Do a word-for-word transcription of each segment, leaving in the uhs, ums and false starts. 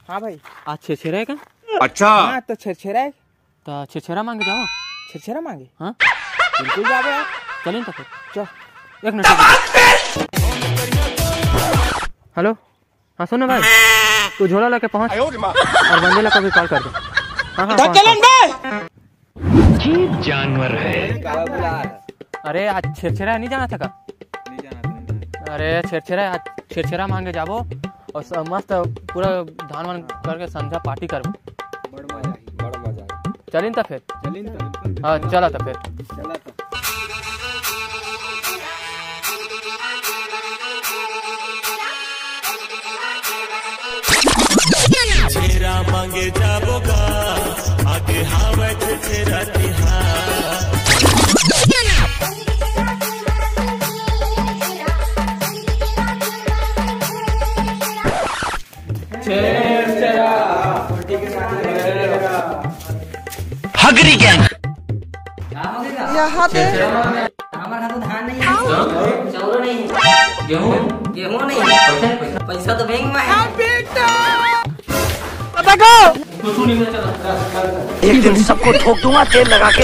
हाँ भाई। आज छेरछेरा हे का? अच्छा। हाँ, तो छेरछेरा हे। तो छेरछेरा मांगे जाओ। छेरछेरा मांगे? हाँ। बिल्कुल जाबो यार। चलिन तो फिर। चल। एक मिनट, एक मिनट। हेलो, हाँ सुन ना भाई, तू झोला लेके पहुँच और वंदे ला कभी कॉल कर दे। हाँ, हाँ, पहुँच, पहुँच। अजीब जानवर है। अरे, आज छेरछेरा नहीं जाना था का? नहीं जाना था, नहीं जाना था। अरे, छेरछेरा, आज छेरछेरा मांगे जाबो और स-, मस्त पूरा धान वान करके संझा पार्टी करबो। बड़ मजा आही। बड़ मजा आही। चलिन त फिर। चलिन त। हाँ, चला त फिर। चला त। छेरा मांगे जाबो गा, आगे हावै छेरा तिहार। हगरी गैंग। यहाँ पे हमारे घर तो धान नहीं है, चाउर नहीं है, गेहूं, गेहूं नहीं है, पैसा तो बैंक में है। एक दिन सबको ठोक दूंगा तेल लगा के।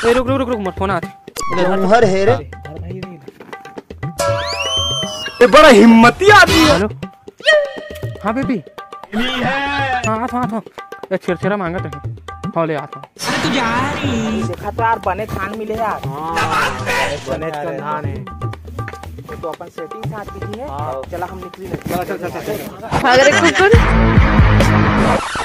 ए, रुक, रुक, रुक, रुक, मोर फोन आत हे। जौहर हे रे। ये बड़ा हिम्मती आदमी है। हेलो। हाँ बेबी। हाँ, आत हँव, आत हँव। ये छेरछेरा मांगत रहे। हाँ, ले आत हँव। देखा तो यार, बने धान मिले यार। हाँ, बने धान है। तो, तो अपन सेटिंग साथ की है। हाँ। चला, हम निकली नहीं। चला, चल, चल, चल, चल। भाग रे कुकुर।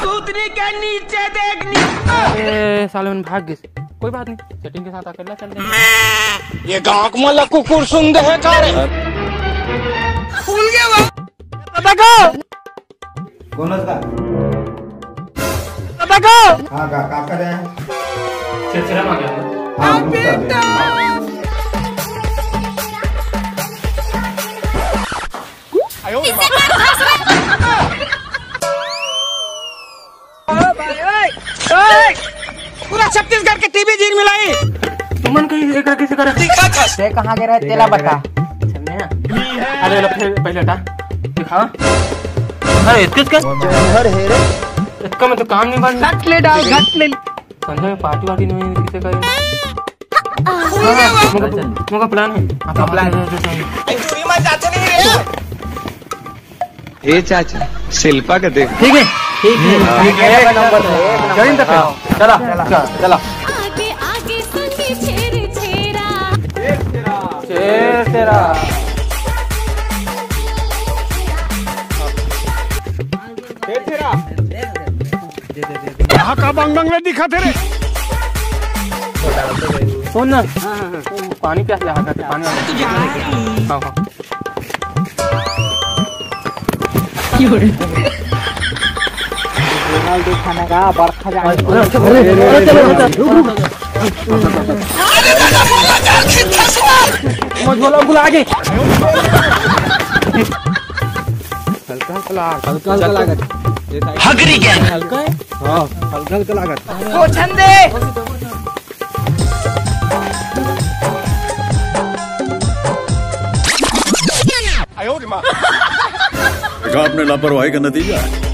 कूदने के नीचे देख नीचे। ए, साले मन भाग गए। कोई बात नहीं, सेटिंग के साथ अकेला चल देंगे। ये गांव को मला कुकुर सुन दे है का रे? भूल गया वो। पता को? कौन है उसका? पता को? हाँ, का, का कर रहे हैं? छेरछेरा मांगे। हाँ, उसका दे। पूरा छत्तीसगढ़ के टीवी जीन मिलाई। तुमन कहीं एक रखे से करे। ते कहाँ के रहे, तेला बता। अरे, लो, फिर पहले हटा। दिखा। अरे, इसके, इसके। जौहर है रे। इसका में तो काम नहीं बन। घट ले डाल, घट ले। संजय, पार्टी वार्टी नहीं किसे करे? मोका, मोका प्लान है। आपका प्लान है। चूड़ी में जाते नहीं रे। ए चाचा, शिल्पा का देख। ठीक है, ठीक है। हाँ। एक नंबर है, एक नंबर। जॉइन तो फिर। हाँ। चला, चला, चला। आगे आगे संगी छेर छेरा। छेर छेरा। छेर छेरा। कहाँ का बंग बंग में दिखा थे रे? सुन ना। हाँ, हाँ, हाँ। पानी प्यास लगा था, पानी वाला। हाँ, हाँ। रोनाल्डो खाने का बरखा जाने। अरे, अरे, अरे, अरे, अरे, रुक, रुक। मत बोलो, बुला के। हल्का हल्का लाग। हल्का हल्का लागत। हगरी गैंग। हल्का है? हाँ, हल्का हल्का लागत। पोछन दे। देखा आपने लापरवाही का नतीजा है।